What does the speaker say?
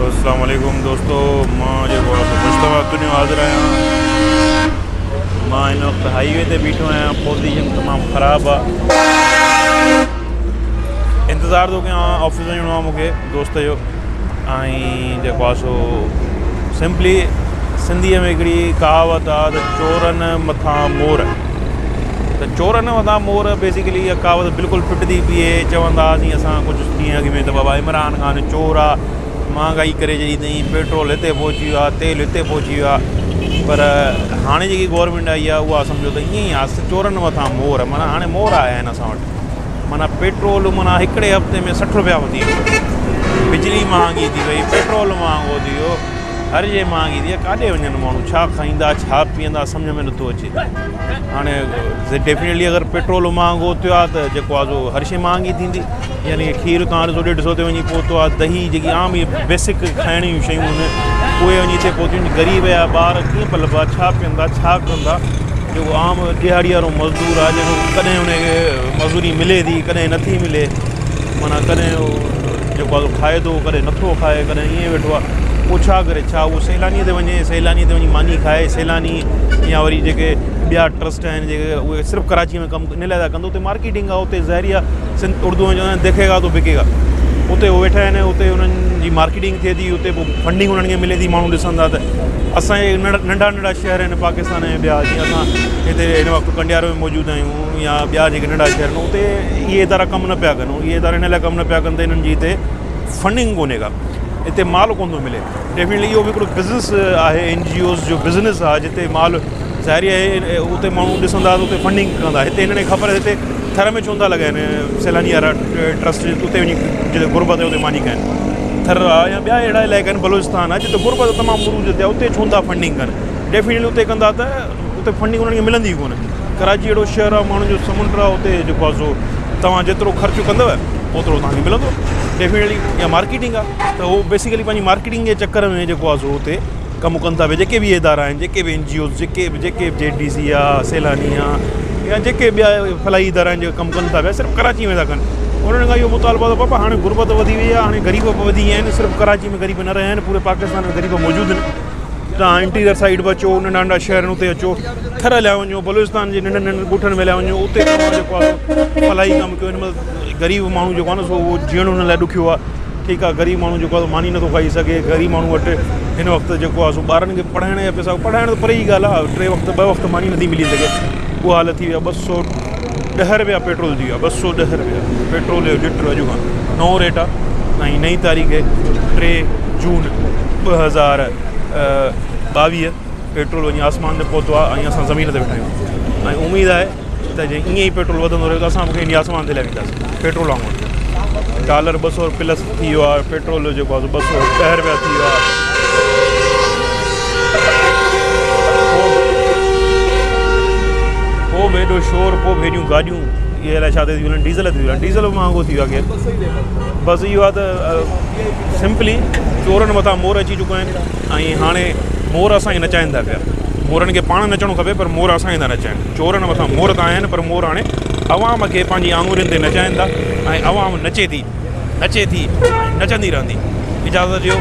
اسلام عليڪم دوستو مان جيڪو آهي سو مشتبه تنيو حاضر آهيان. مان هن وقت هائي وي تي بيٺو آهيان. پوزيشن تمام خراب آهي. انتظار ٿو ڪيان، آفيس وڃڻو آهي مونکي دوست جو. ۽ جيڪو آهي سو سمپلي سنڌيء ۾ هڪڙي ڪهاوت آهي ته چورن مٿان مور، ته چورن مٿان مور. بيسيڪلي اها ڪهاوت بلڪل فٽ ٿي پيئي. چوندا هئاسين اسان ڪجهه ڏينهن اڳ ۾ ته بابا عمران خان چور آ، مهانگائي ڪري ڇڏي اٿئي، پيٽرول هتي پهچي ويو آ، تيل هتي پهچي ويو آ. پر هاڻي جيڪي گورنمينٽ آئي آ اها سمجهو ته ائين ئي آ، چورن مٿان مور. معنيٰ هاڻي مور آيا آهن اسان وٽ. معنيٰ پيٽرول معنيٰ هڪڙي هفتي ۾ 60 روپيا وڌي ويو، بجلي مهانگي ٿي وئي، پيٽرول مهانگو ٿي ويو، هر شيء مهانگي ٿي وئي. ڪاڏي وڃن ماڻهو، ڇا کائيندا ڇا پيئندا، سمجهه ۾ نٿو اچي. هاڻي ڊيفينيٽلي اگر پيٽرول مهانگو ٿيو آهي ته جيڪو آهي سو هر شيء مهانگي ٿيندي. يعني کير توهان ڏسو 150 تي وڃي پهتو آهي، دهي جيڪي عام اهي بيسڪ کائڻ جون شيون آهن اهي وڃي هتي پهتيون آهن. غريب جا ٻار ڪيئن پلبا، ڇا پيئندا، ڇا ڪندا؟ جيڪو عام ڏهاڙي وارو مزدور آهي، جيڪو ڪڏهن ان کي مزدوري ملي ٿي ڪڏهن نٿي ملي، معنيٰ ڪڏهن جيڪو آهي سو کائي ٿو ڪڏهن نٿو کائي، ڪڏهن ائين ويٺو آهي، اهو ڇا ڪري؟ ڇا اهو سيلانيء تي وڃي، سيلانيء تي وڃي ماني کائي؟ سيلاني يا وري جيڪي ٻيا ٽرسٽ آهن جيڪي اهي صرف ڪراچيء ۾ ڪم ان لاء ٿا ڪن ته اتي مارڪيٽنگ آهي، اتي ظاهري آهي، سنڌ اردو ۾ چوندا آهن ديکي گا تو بڪي گا. اتي هو ويٺا آهن، اتي انهن جي مارڪيٽنگ ٿئي ٿي، اتي پوء فنڊنگ انهن کي ملي ٿي، ماڻهو ڏسن ٿا. ته اسان جي ننڍا ننڍا شهر آهن پاڪستان ۾ ٻيا، جيئن اسان هتي هن وقت ڪنڊيارو ۾ موجود آهيون يا ٻيا جيڪي ننڍا شهر آهن، اتي اهي ادارا ڪم نه پيا ڪن. اهي ادارا ان لاء ڪم نه پيا ڪن ته انهن جي هتي فنڊنگ ڪونهي ڪا، هتي مال ڪونه ٿو ملي. ڊيفينيٽلي اهو به هڪڙو بزنس آهي، اين جي اوز جو بزنس آهي، جتي مال ظاهري آهي اتي ماڻهو ڏسندا ته اتي فنڊنگ ڪندا. هتي هنن کي خبر هتي ٿر ۾ ڇو نٿا لڳائن سيلاني وارا ٽرسٽ، اتي وڃي جتي غربت آهي اتي ماني کائن. ٿر آهي يا ٻيا اهڙا علائقا آهن، بلوچستان آهي، جتي غربت تمام عروج تي آهي، اتي ڇو نٿا فنڊنگ ڪن؟ ڊيفينيٽلي اتي ڪندا ته اتي فنڊنگ انهن کي ملندي ئي ڪونه. ڪراچي اهڙو شهر آهي، ماڻهن جو سمنڊ آهي، اتي جيڪو آهي سو توهان جيترو خرچ ڪندؤ اوترو توهان کي ملندو. ڊيفينيٽلي اها مارڪيٽنگ آهي ته هو بيسيڪلي پنهنجي مارڪيٽنگ جي چڪر ۾ جيڪو آهي سو اتي ڪم ڪن ٿا پيا. جيڪي به ادارا آهن، جيڪي به اين جي اوز، جيڪي به جيڪي به جي ڊي سي آهي، سيلاني آهي يا جيڪي ٻيا فلاحي ادارا آهن جيڪي ڪم ڪن ٿا پيا، صرف ڪراچي ۾ ٿا ڪن. انهن کان اهو مطالبو آهي ته بابا هاڻي غربت وڌي وئي آهي، هاڻي غريب به وڌي ويا آهن، صرف ڪراچي ۾ غريب نه رهيا آهن، پوري پاڪستان ۾ غريب موجود آهن. توهان انٽيريئر سائيڊ به اچو، ننڍا ننڍا شهر آهن اتي اچو، ٿر هليا وڃو، بلوچستان جي ننڍن ننڍن ڳوٺن ۾ هليا وڃو، اتي توهان جيڪو آهي سو فلاحي ڪم ڪيو. هن مهل غريب ماڻهو جيڪو آهي نه سو اهو جيئڻ هن لاء ڏکيو آهي. ٺيڪ آهي، غريب ماڻهو جيڪو آهي سو ماني نٿو کائي سگهي. غريب ماڻهو وٽ هن وقت جيڪو آهي سو ٻارن کي پڙهائڻ جا پئسا، پڙهائڻ ته پري جي ڳالهه آهي، ٽي وقت ٻه وقت ماني نٿي ملي سگهي، اها حالت ٿي وئي آهي. 210 روپيا پيٽرول ٿي ويو آهي، 210 روپيا پيٽرول جو ليٽر اڄ کان نئون ريٽ آهي ۽ نئين تاريخ 3 جون 2022 پيٽرول وڃي آسمان تي پهتو آهي ۽ اسان زمين تي ويٺا آهيون ۽ اميد آهي ته جي ائين ئي پيٽرول وڌندو رهيو ته اسان به ڪنهن ڏينهن آسمان تي هليا وينداسين پيٽرول وانگر. ڊالر 200 پلس ٿي ويو آهي، پيٽرول جيڪو آهي سو 210 روپيا ٿي ويو آهي. پوء به ايڏو شور، پوء به ايڏيون گاڏيون، اهي الائي ڇا تي ٿيون هلن، ڊيزل تي ٿيون هلن، ڊيزل به مهانگو ٿي ويو آهي. بس اهو آهي ته سمپلي چورن مٿان مور اچي چڪا آهن ۽ هاڻي مور اسان کي نچائن ٿا پيا. مورن کي پاڻ نچڻو کپي پر مور اسان کي ٿا نچائن. چورن مٿان مور ته آيا آهن پر مور هاڻي عوام کي پنهنجي آڱرين تي نچائن ٿا ۽ عوام نچي ٿي، نچي ٿي ۽ نچندي رهندي. اجازت ڏيو.